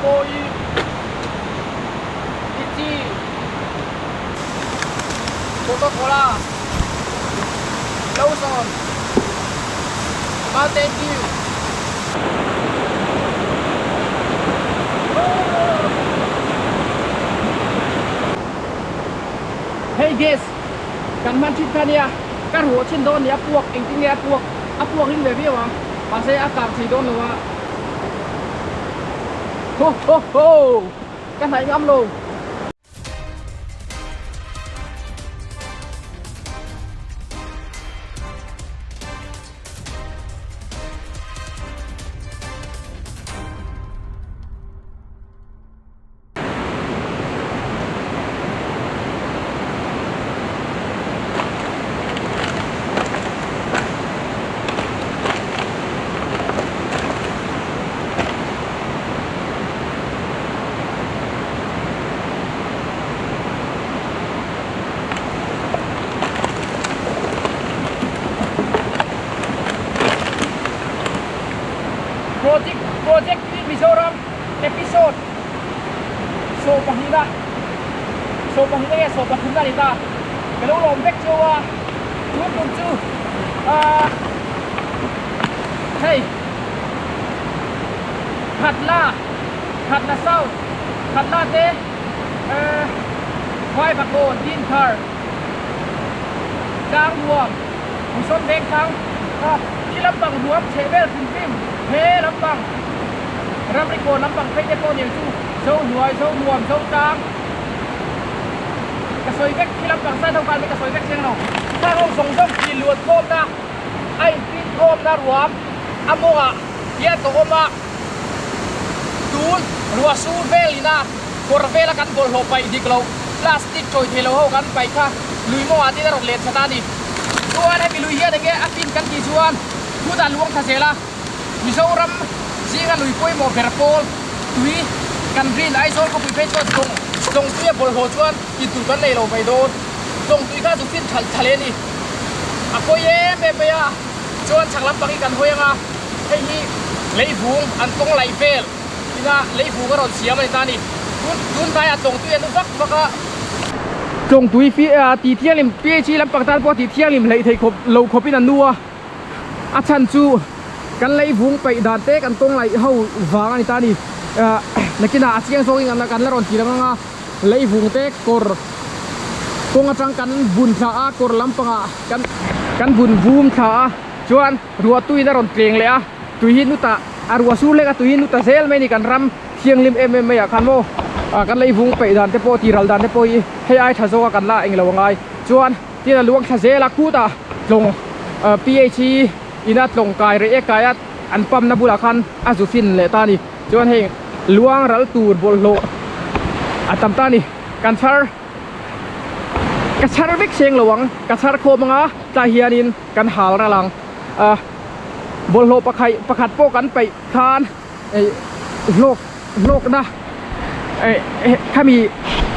Rimawi, Litchi, Coca-Cola, Lawson, Mountain Dew. Hei gas kan hman thin kha nia ka ruah chin dawn nia puak engtin nge a puak a puak ring ve viau ang mahse a kang thei dawn lo a ho ho ho ka hnaih ngam lo. Project Project Clean Mizoram episode sawh pahnihna sawh pahnihna nge sawh pathumna a ni ta ka lo lawm vek cheu a tun tum chu ahh hei Khatla Khatla South Khatla te ehh Vaivakawn Dinthar Tlangnuam Puisawn Vengthlang kha khi lampang ruam chheh vel hrim hrim he lampang Ramri kawn lampang phei te pawh nen chu zo hnuai, zo nuam, zo tlang ka sawi vek khi lampang side ho khan ka sawi vek chiang lo. Khang ho zawng zawng thil luan khawmna a inpin khawmna ruam a mawngah hian ka awm a, tun ruah sur vel ina kawr vela kan bawlhhlawh paih dik loh plastic chawi thei lo ho kan paih kha lui mawngah te in a rawn let that a ni. Chuan hemi lui hian enge a fin kan tih chuan khutah luang thla zel a. Mizoram zinga lui pawimawh ber pawl tui kan rin Aizawl khawpui phei chuan tlawng tlawng tui a bawlhhlawh chuan in tur kan nei lo mai dawn. Tlawng tui kha chu fin thalh thalh e ni. A pawi em em mai a, chuan chhak lampang hi kan hawi ang a, hei hi leivung an tawng laih vel ina leivung a rawn siam a ni ta a ni. Tun tun hnaiah tlawng tui an nu vak vak a. Tlawng tui fi a ti thianghlim phe lampang tan pawh ti thianghlim hleih theih khawp lo khawpin an nu a. A chhan chu kan lei vung peih dan te kan tawng laih ho vang a ni ta a ni. Ahh nakinah a chiang zawngin an kan la rawn ti reng ang a, lei vung te kawr kawng atang kan bun thla a, kawr lampangah kan kan bun vum thla a, chuan ruah tuiin a rawn tleng leh a, tui hi nutah a ruah sur hlek a tui hi nuta zel mai a ni kan ram thianghlim em em mai ah khan maw ah kan lei vung peih dan te pawh tih ral dan te pawh hi hei ai tha zawk a kan la englo a ngai chuan. Tin a luang thla zel a khutah tlawng phe ina tlawng kai reh ek kai a an pump na bulah khan a zu fin leh ta a ni chuan heng luang ral tur bawlhhlawh a tam ta a ni kan chhar ka chhar vek seng lo ang ka chhar khawm anga tlai hianin kan hal ral ang ah bawlhhlawh pakhat pakhat pawh kan peih khan eh hlawk hlawkna eh khami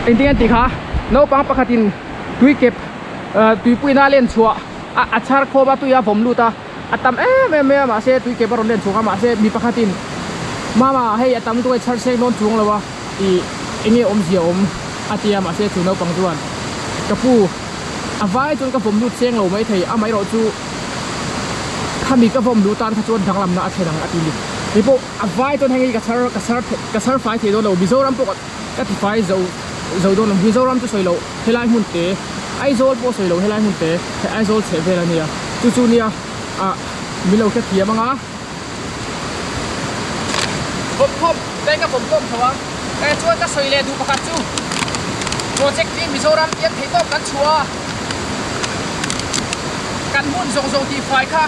engtin an tih kha naupang pakhatin tui kep tuipuina a len chhuah a a chhar khawm a tui a vawm lut a a tam em em mai a mahse tui kep a rawn len chhuak a mahse mi pakhatin mama hei a tam lutuk a chhar seng dawn chuang lo a ih enge awmzia awm a ti a mahse chu naupang chuan ka pu a vai chuan ka vawm lut seng lo maithei amaherawhchu khami ka vawm luh tan kha chuan danglamna a thlen ang a ti ni kei pawh a vai chuan heng hi ka chhar ka chhar ka chhar fai thei dawn lo Mizoram pawh ka ti fai zo zo dawn lo Mizoram chu sawi loh helai hmun te Aizawl pawh sawi loh helai hmun te hei Aizawl chheh vel a nia chu chu nia ah min lo hrethiam ang a vawmkhawm bank a vawmkhawm tho a eh chuan ka sawi leh duh pakhat chu project hi Mizoram tiang theih tawp kan chhuah a kan hmun zawng zawng tih fai kha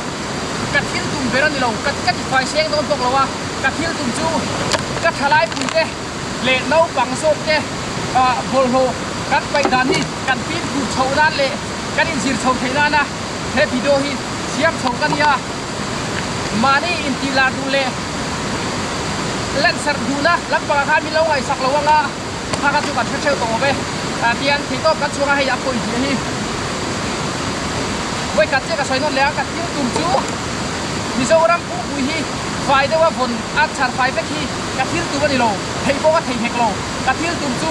ka thil tum ber a ni lo ka ka ti fai seng dawn bawk lo a ka thil tum chu ka thalai pui te leh naupang zawk te ah bawlhhlawh kan paih dan hi kan fimkhur chhoh nan leh kan inzir chho theih nana he video hi siam chho ka nia mahni intih lar duh leh lansarh duhna lampangah khan min lo ngaihsak lo anga kha kha chu kan hre theuh tawh awm e ah tihian theihtawp kan chhuang a hei a pawi zia hi vawikhat chiah ka sawi nawn leh a ka thil tum chu Mizoram pumpuii hi fai deuha vawn a chhar fai vek hi. Ka thil tum a ni lo, theih pawh ka thei hek lo. Ka thil tum chu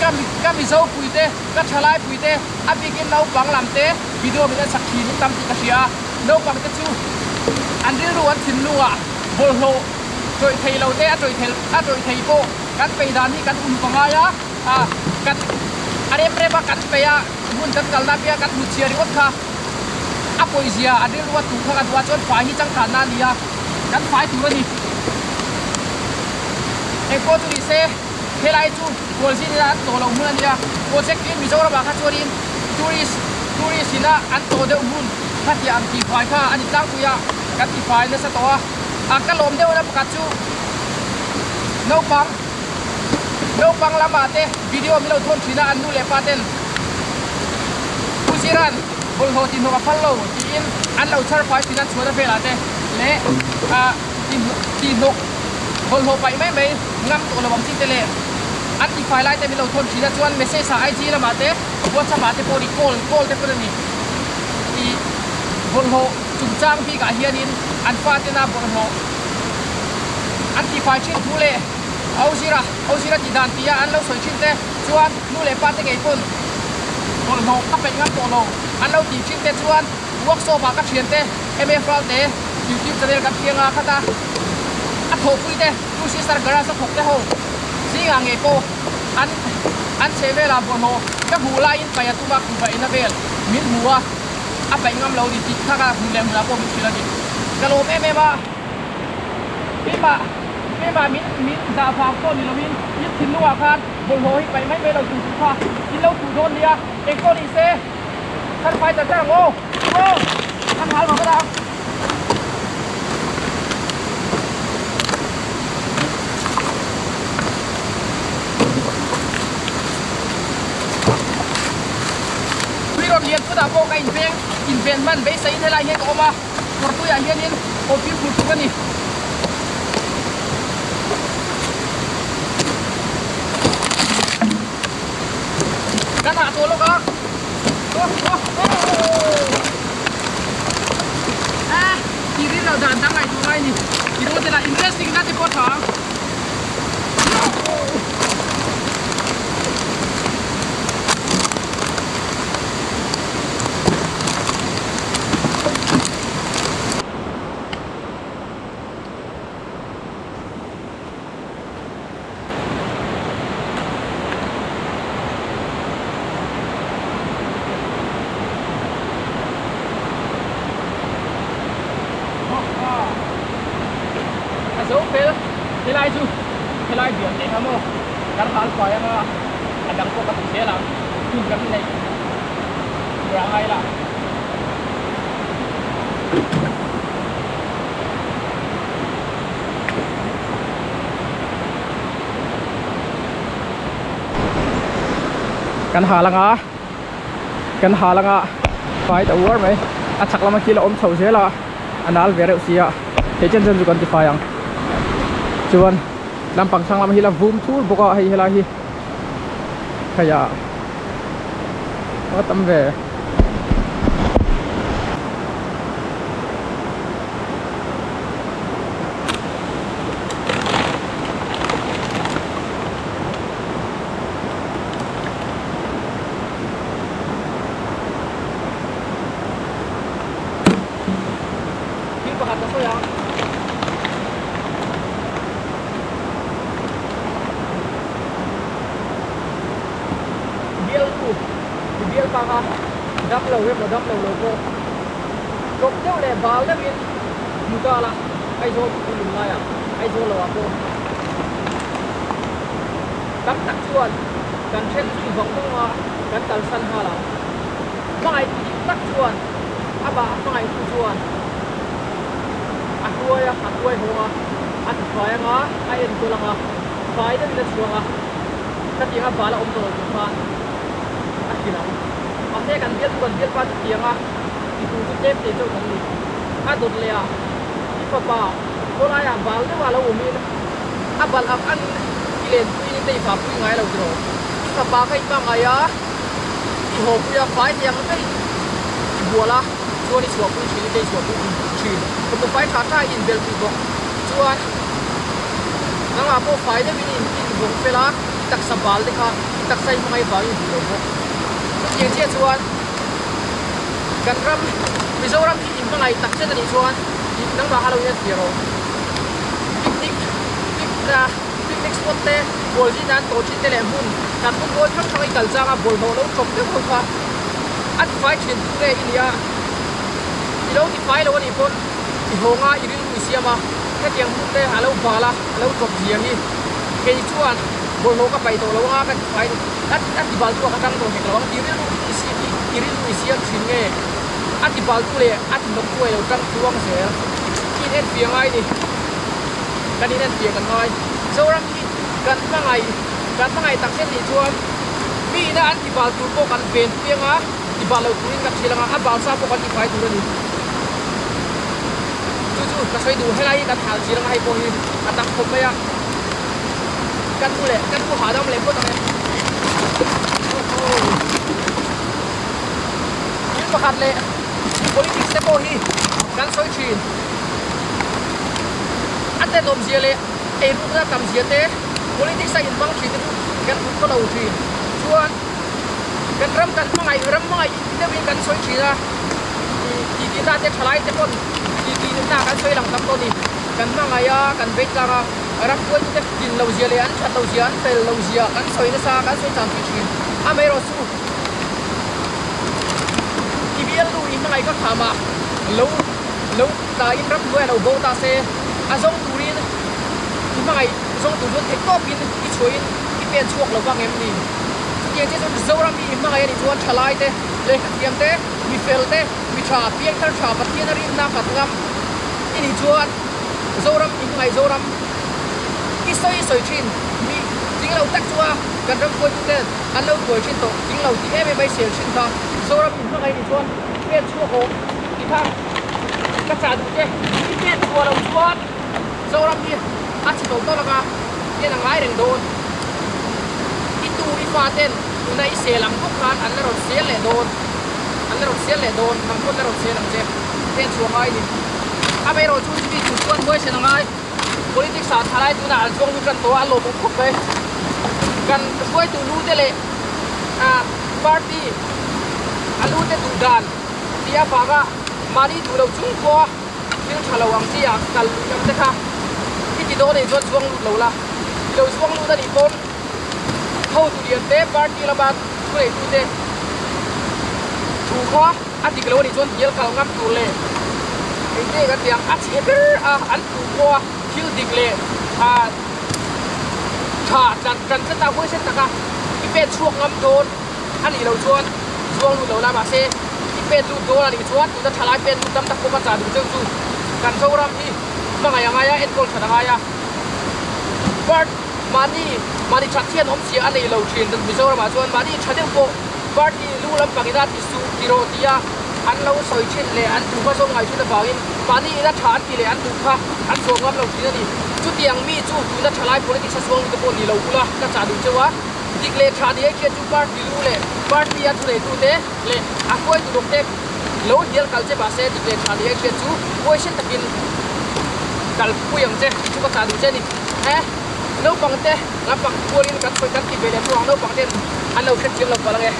ka ka Mizo puite, ka thalai puite, a bikin naupang lam te video min en sak thin in tam tih ka hria a. Naupang te chu an rilru an thinlungah bawlhhlawh tawih thei lo te a tawih thei a tawih thei pawh kan peih dan hi kan uluk a ngai a, ah kan a rem rem a kan peih a hmun kan kalna apianga kan hmu chhia ringawt kha a pawizia an rilru a tuh kha ka duh a chuan fai hi changkanna a ni a kan fai tur a ni. Engpawh chu ni se helai chu Kawlzin ina an tawh loh hmun a nia project in Mizoram ah kha chuanin tourist tourist ina an tawh deuh hmun khatia ang tihfai kha a ni tlangpui a kan tifai nasa tawh a a ka lawm deuh na pakhat chu naupang naupang lamah te video min lo thawn thin a an nu leh pa ten Pu Ziran bawlhhlawh tihhnawk a phal lo tiin an lo chhar fai thin a chhuat a velah te leh ah tihhnawk bawlhhlawh paih mai mai ngam tawh lo ang chi te leh an tifai lai te min lo thawn thin a chuan message ah IG lamah te WhatsApp ah te pawh ni call call te pawh a ni ih bawlhhlawh chungchang bikah hianin an fatena bawlhhlawh an tifai thin thu leh Ozira Ozira tih dan tia an lo sawi thin te chuan nu leh pa te ngei pawn bawlhhlawh ka peih ngam tawh lo an lo tih thin te chuan workshop ah ka thian te MF Ralte YouTube channel kan thiang a khat a a thawhpui te Two Sister Garage a thawk te ho zingah ngei pawh an an chheh velah bawlhhlawh ka hmuh laiin paih a tum a kuhva ena vel min hmu a a paih ngam lo ni tih kha ka hmu leh hmunah pawh min hrilh a ni ka lawm em em a keimah keimah min min zah vang pawh ni loin in thinlungah khan bawlhhlawh hi paih mai mai lo tur tur kha in lo tuh dawn nia engpawh ni se khan fai char char ang aw aw khan hal vang vek ang. Tui rawn lian phutah pawh ka inveng inven hman beiseiin helai hian ka awm a, kawr tuiah hianin awm fimkhur tur a ni. Kan hah tawh lawk a. Ah, ti rin lo dan dang ngaihtuah ngai ni. Ti dawn te lah interesting na te pawh tha ang. A zo fel helai chu helai bial teh kha maw kan hal fai anga a dang pawh ka ti zel ang hun kan neih tur a ngai la. Kan hal anga kan hal anga fai ta uar mai a chhak lama khi la awm chho zel a a nal ve reuh sia hei chen chen chu kan ti fai ang chuan lampang thlang lam hi la vum thur bawk a hei helai hi hei ah a tam ve. Thil pakhat ka sawi ang. Bialtu, i bial panga damlo emaw damlo lo pawh tlawp deuh leh bal deuhin hmu ta la, Aizawl khawpui lung laiah Aizawl lo ah pawh tam tak chuan kan then zui vang vang a, kan kalsan nghal ang. Hmangaihtu dik tak chuan amah a hmangaihtu chuan a hruai a, a hruai hawng a, a tifai ang a, a enkawl ang a, fai deuhin a chhuang a, khatiang a bal a awm tawh lo tur khan a hrilh ang. Mahse kan bialtu kan bialpa chu tiang a ti tur chu tlem te chauh kan ni. A dawt leh a, i fapa khawlaiah bal deuh a lo awmin a balh ang angin i lenpuiin i teifahpui ngai lo tiraw? I fapa kha i hmangaih a, i hawpui a, fai thei ang vein i bual a, chuan i chhuahpui thin, i tei chhuahpui thin. Thawmhnaw fai tha tha i inbelpui bawk chuan. Nangmah pawh fai deuhin i invawng fel a, i taksa bal te kha i taksa i hmangaih vangin i duh lo bawk. Chutiang chiah chuan kan ram Mizoram hi i hmangaih tak zet a nih chuan nangmah kha lo inentir rawh. Picnic picna picnic spot te bual zin nan tawh thin te leh hmun kan hmun mawi hrang hrang i kal changa bawlhhlawh lo chawp deuh ho kha a tifai thin tu nge i nia i lo tifai lo a nih pawn i hawnga i rilru i siam a hetiang hmun te a lo bal a a lo chawp zia hi kei chuan bawlhhlawh ka paih tawh lo anga ka tifai a a tibal tu ah ka tang tawh hek lo ang tih rilru i siam i rilru i siam thin nge a tibal tu leh a tihnawk tu a i lo tang tluang zel i in enfiah ngai ni. Kan in enfiah kan ngai. Zoram hi kan hmangaih kan hmangaih tak zet nih chuan mi ina an tibal tur pawh kan ven pui anga tibal lo turin kan hrilh anga a bal sa pawh kan tifai tur a ni. Chu chu ka sawi duh helai hi kan hal chil anga hei pawh hi a tam khawp mai a kan mu leh kan mu hahdam leh phawt ang e. Thil pakhat leh politics te pawh hi kan sawi thin. A tenawmzia leh eirukna tamzia te, politics a inhmang thin te chu kan hmu khaw lo thin. Chuan kan ram kan hmangaih, ram hmangaih deuhin kan sawi thin a, titi na te thalai te pawn titi na kan sawi lang tam tawh a ni. Kan hmangaih a, kan vei tlang a, ram hruaitute tlin lo zia leh an that lo zia, an fel lo zia kan sawi nasa, kan sawi chang thin thin. Amaherawhchu i bialnu i hmangaih ka kham a, lo lo tlaiin ramhnuai a lo bo ta se, a zawng turin i hmangaih zawng tur chuan theih tawpin i chhuahin i pen chhuak lo vang em ni? Chutiang chiah chuan Mizoram hi i hmangaih a nih chuan thalai te, lehkhathiam te, mi fel te, mi tha, piangthar tha, Pathian a rinna nghat ngam i nih chuan Zoram i hmangaih Zoram i sawi sawi thin mi tling lo tak chu a kan ram hruaitute an lo buai thin tawh tling lo tih em em a i sel thin kha Zoram i hmangaih a nih chuan pen chhuak awm ti kha ka chah duh che i pen chhuah loh chuan Zoram hi a chhe tawh tawh laka hian a ngai reng dawn i tu i fa ten tuna i sel ang bawk khan an la rawn sel leh dawn an la rawn sel leh dawn nang pawn la rawn sel ang che pen chhuah ngai ni amaherawh chu chumi tur chuan huaisen a ngai politics ah thalai tunah an zuang lut tan tawh a a lawmawm khawp mai kan hruaitu lu te leh ah party a lu te duh dan tih avanga mahni duh lo chung pawha thil tha lo ang chi ah kal luih ang te kha i ti dawn anih chuan zuang lut lo la, i lo zuang lut anih pawn hotu lian te party lama thu neitu te thu kha a dik lo anih chuan bial kal ngam tur leh engte kan ti ang a chhe ber a an thu pawha thil dik leh ah tha tlan tan tlat a huaisen taka i pen chhuak ngam dawn anih loh chuan zuang lut lo la mahse i pen lut dawn anih chuan tuna thalai pen lut tam tak pawh ka chah duh cheu chu kan Zoram hi hmangaih a ngai a enkawl that a ngai a part mahni mahni that hian awmzia a nei lo thin Mizoramah chuan mahni tha deuh pawh party lu lampang ina ti suh ti rawh tia an lo sawi thin leh an duh kha zawng ngai thin avangin mahni ina tha an ti leh an duh kha an zuam ngam lo thin a ni chutiang mi chu tuna thalai politics a suang mi te pawh ni lo ula ka chah duh cheu a. Dik leh tha ni ai chu party lu leh party a thuneitute leh a hruaitu bawk te lo hnial kal che mahse dik leh tha ni ai chu huaisen takin kalpui ang che tih chu ka chah duh che a ni. He naupang te lampang kualin kan sawi kan ti ve leh chuang naupang ten an lo hrethiam lo palh ange.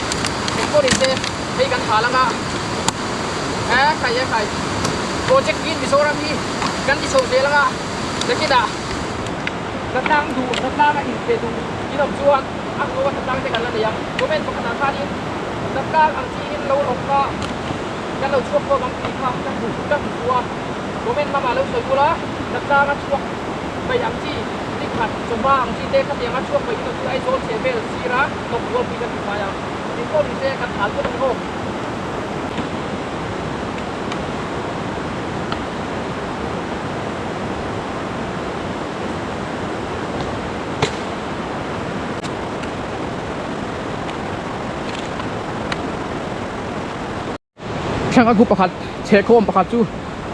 Engpawh ni se hei kan hal anga he khai he khai project hi Mizoram hi kan ti chho zel anga nakinah Hlatlang duh, hlatlang a inpe duh in awm chuan a hnu a hlatlang te kan la nei ang. Comment pakhatah khanin hlatlang ang chi in lo rawk a, kan lo chhuak khawm ang tih kha ka hmu ka hmu fuh a. Comment lamah lo sawi bul a, hlatlang a chhuak mai ang chi ni khat chawhma ang chi te khatiang a chhuak mai in awm chu Aizawl chheh vel sira hnawk rualpui kan ti fai ang. Engpawh ni se kan hal phawt ang aw. Thleng a group pakhat chhehkhawm pakhat chu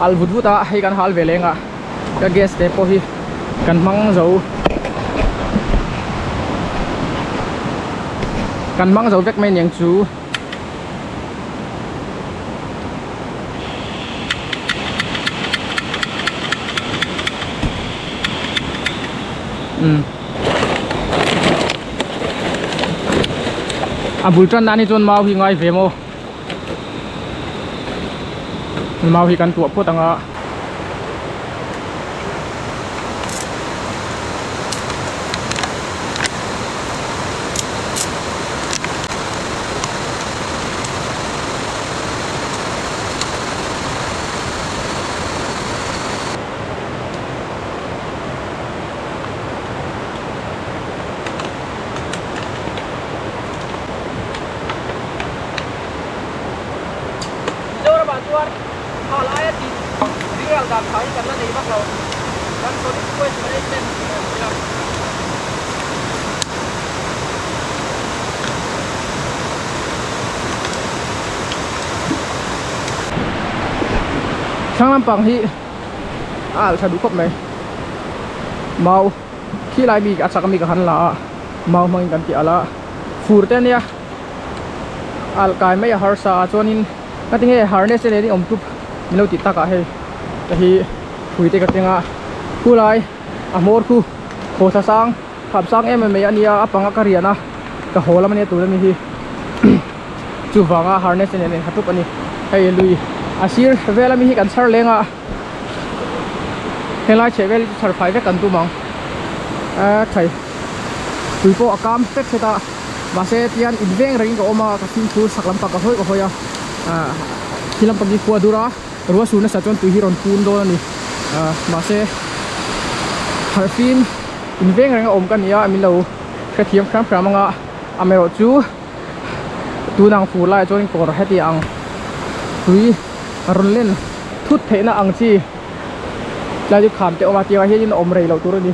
al vut vut a hei kan hal ve leng a ka gas te pawh hi kan hmang zo kan hmang zo vek mai aniang chu. Umm a bul tan nan hi chuan mau hi ngai ve maw mau hi kan tuah phawt ang a. Mizoramah chuan hal aia tih ringral dan tha hi kan la nei vak lo. Kan solid waste management tih ang ila. Thlang lampang hi a alh tha duh khawp mai mau khi lai mi a chak ami ka han la a mau hmangin kan tih alh a fur te ania alh kai mai a harsa a chuanin ka tinge harness te nen i awm tup min lo tih takah hei te hi hrui te ka keng a khulai a hmawr khu khawthla sang kham sang em em mai ania a panga ka rian a ka haw lam ania tur ami hi chuvanga harness te nen a inha tup ani hei lui a sir vel ami hi kan chhar leng a helai chheh vel hi chu chhar fai vek kan tum ang a thai tui pawh a kam fek hret a mahse tian in veng rengin ka awm a ka fimkhur sak lampang ka hawi ka hawi a ah khi lampang hi khua dur a ruah sur nasa chuan tui hi rawn pum dawn a ni ah mahse harhfim in veng reng a awm ka ni a min lo hrethiam hram hram ang a amaherawh chu tunang fur laiah chuan kawr heti ang tui rawn len thut theihna ang chi tlai chu kham te a awm a tiangah hianin a awm rei loh tur a ni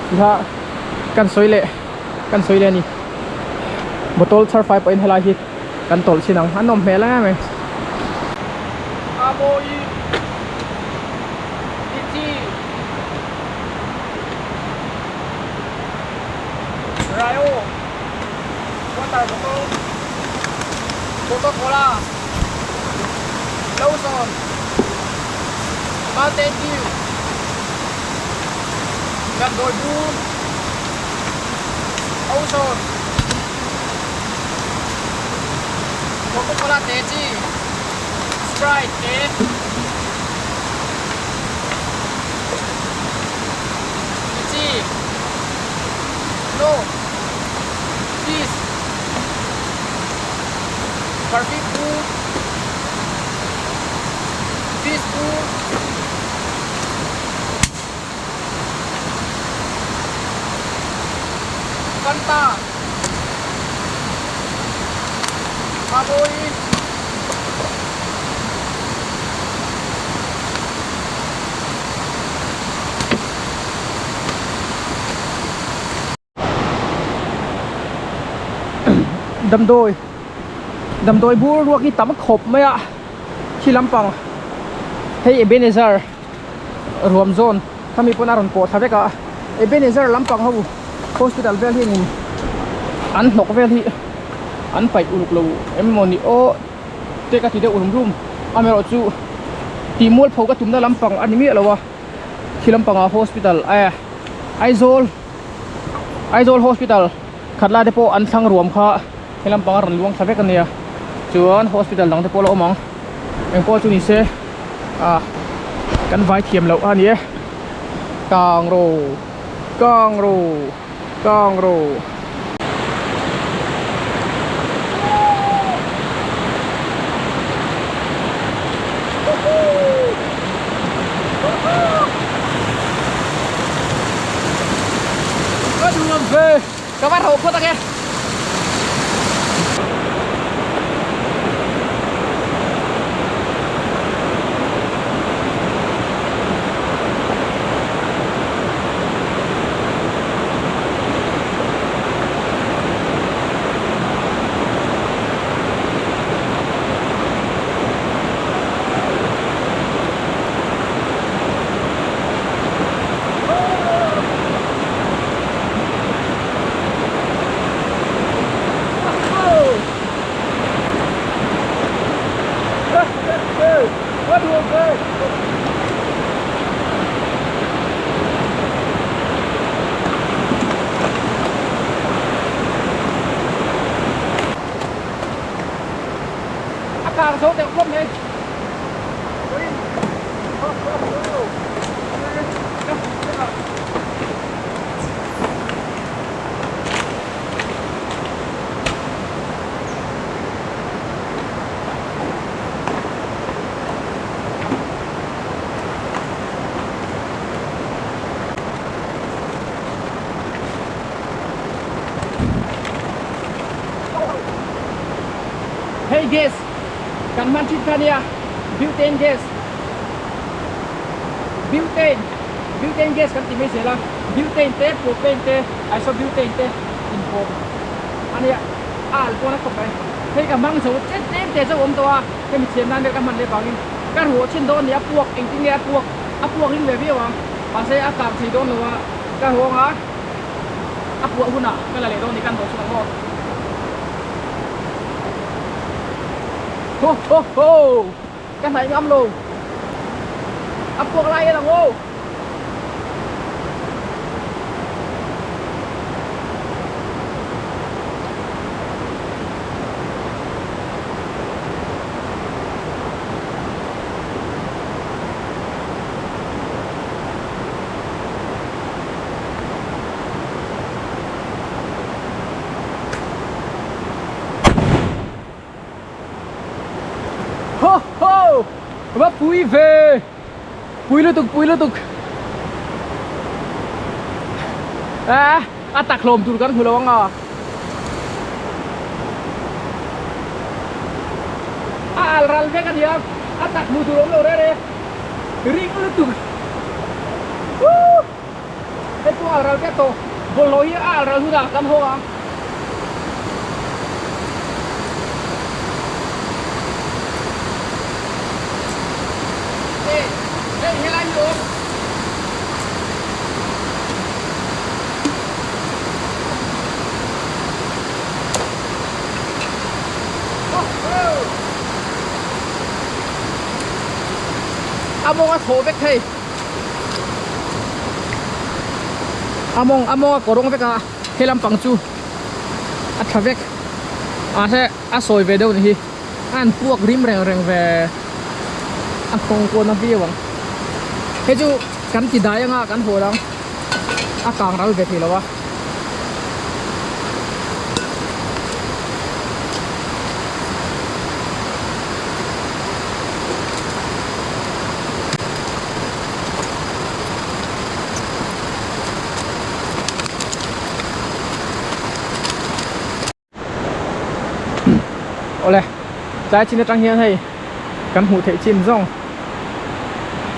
tiha kan sawi leh kan sawi leh a ni bottle char fai pawhin helai hi kan tawlh chhin ang a nawm hmel em em a mawi chi Rayo water bottle Coca Cola Lawson Mountain Dew Damdawi bur Ozone Coca Cola te chi Sprite te Chi No Cheese Barfi bur Fish bur Fanta Mabawi Damdawi damdawi bur ruak hi tam khawp mai a khi lampang hei Ebenezer ruam zawn khami pawn a rawn pawh thla vek a Ebenezer lampang ho hospital vel hianin an hnawk vel hi an paih uluk lo em maw ni aw te ka ti deuh rum rum amaherawhchu tih mualpho ka tumna lampang a ni miah lo a khi lampangah hospital eh Aizawl Aizawl hospital khat lai te pawh an thlang ruam kha he lampang a rawn luang thla vek a nia chuan hospital dang te pawh a la awm ang eng pawh chu ni se ah kan vai thiam loh a ni e kang ro kang ro kang ro. Ka duh ve ka va rauh phawt ange. kang zo deuh hlawm mai. Hei gas kan hman thin kha nia butane gas butane butane gas kan ti mai zel a butane te propane te isobutane te inpawm a nia a al pawn a khawp mai hei ka hmang zo tlem tlem te chauh awm tawh a hemi thiam nan vel ka hman leh vangin ka ruah chhin dawn nia a puak engtin nge a puak a puak ring ve viau ang mahse a kang thei dawn lo a ka ruang a a puah hunah ka la leh dawn ni kan haw chhung ang maw ho ho ho ka hnaih ngam lo a puak lai en ang aw. Ho ho! Va pui ve! Pui lutuk, pui lutuk! Ah, a tak hlawm tur kan hmu lo ang a. A al ral vek a nia, a tak hmu tur awm lo reh reh. Ring lutuk! Woo! Hei pawh al ral vek tawh. Bawlhhlawh hi a al ral hunah kan haw ang. Hei, hei helai hi awm. Ho ho! A mawng a thaw vek thei. A mawng a mawng a kawr rawng vek a he lampang chu a tha vek mahse a sawi ve deuh ni hi a han puak rim reng reng ve a nghawng kual na viau ang hei chu kan ti dai anga kan hawl ang a kang ral ve thei lo a. Awle tlai chin atang hian hei kan hmuh theih chin zawng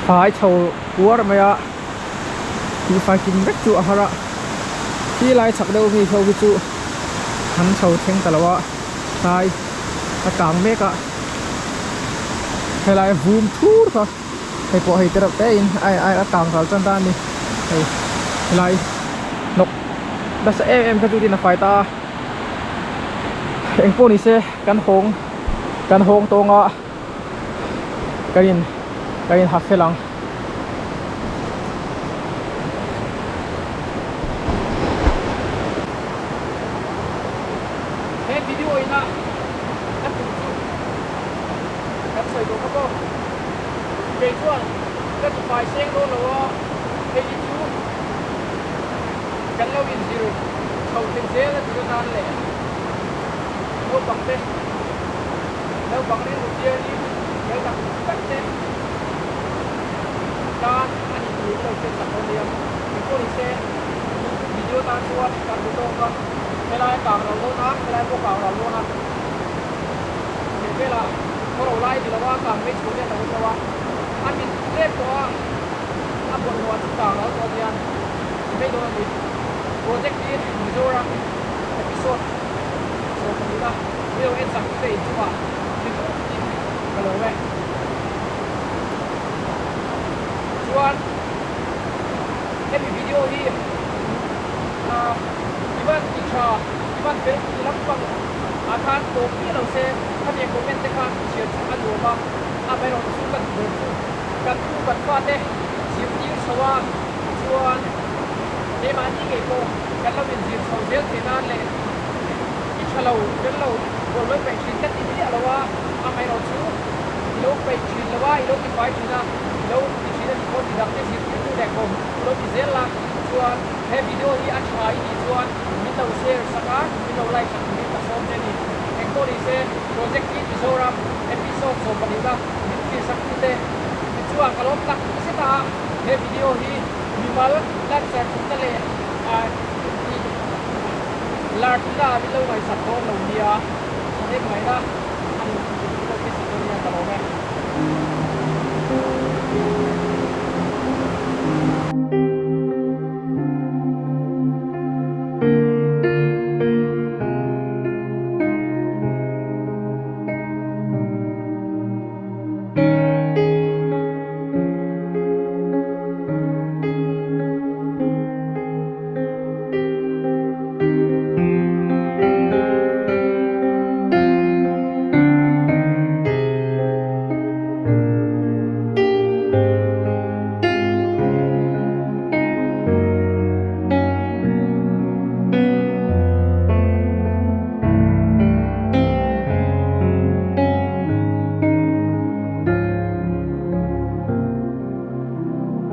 fai chho kuar mai a tih fai kim vek chu a har a khi lai chhak deuh mi ho hi chu an chho thleng ta lo a tlai a kang mek a helai vum thur kha hei pawh hei te reuh te in a a kang ral tan ta a ni hei helai hnawk nasa em em kha chu tin a fai ta a engpawh ni se kan hawng kan hawng tawng a kan in kan in ha fel ang. He video ina ka tum chu kan sawi tawh kha maw kei chuan ka ti fai seng dawn lo a hei hi chu kan lo inzir chho thei zel a tur atan leh naupang te naupang rilru chiarin fel tak tak te tan a nih tur ka lo hriat sak dawn nia engpawh ni se video tan chuan kan hmu tawk a helai a kang ral dawn a helai pawh a kang ral dawn a heh velah khaw ro lai ni lo a kang mai chhuah hian a awm lo a a mit tlem tawh a a bawlhhlawh ah chu kang ral tawh ania ti mai dawn a ni project hi Mizoram episode 12 na video en sak te inchungah thinlung in ka lo e chuan hemi video hi ah Ivan ti tha Ivan fel ti lampang ah khan tawp miah lo se khatiang comment te kha chhiar chu a nuam a amaherawhchu chu ka duh ber chu kan tu kan fate zirtir chho a chuan keimahni ngei pawh kan lo inzir chho zel thei nan leh i tha lo fel lo bual lo peih thin ka ti miah lo a. Amaherawhchu i lo peih thin lo a, i lo tifai thin a, i lo ti thin a nih pawh midangte zirtirtu leh kawhhmuhtu lo ti zel la. Chuan he video hi a tha i tih chuan min lo share sak a, min lo like sak turin ka sawm che a ni. Engpawh ni se Project Clean Mizoram episode 12 na min thlir sak tute chuan ka lawm tak zet a, he video hi mimal lanser tumna leh lar tumna ah min lo ngaihsak dawn lo nia, thahnem ngaihna a ni tih min lo hriatsak dawn nia ka lawm e.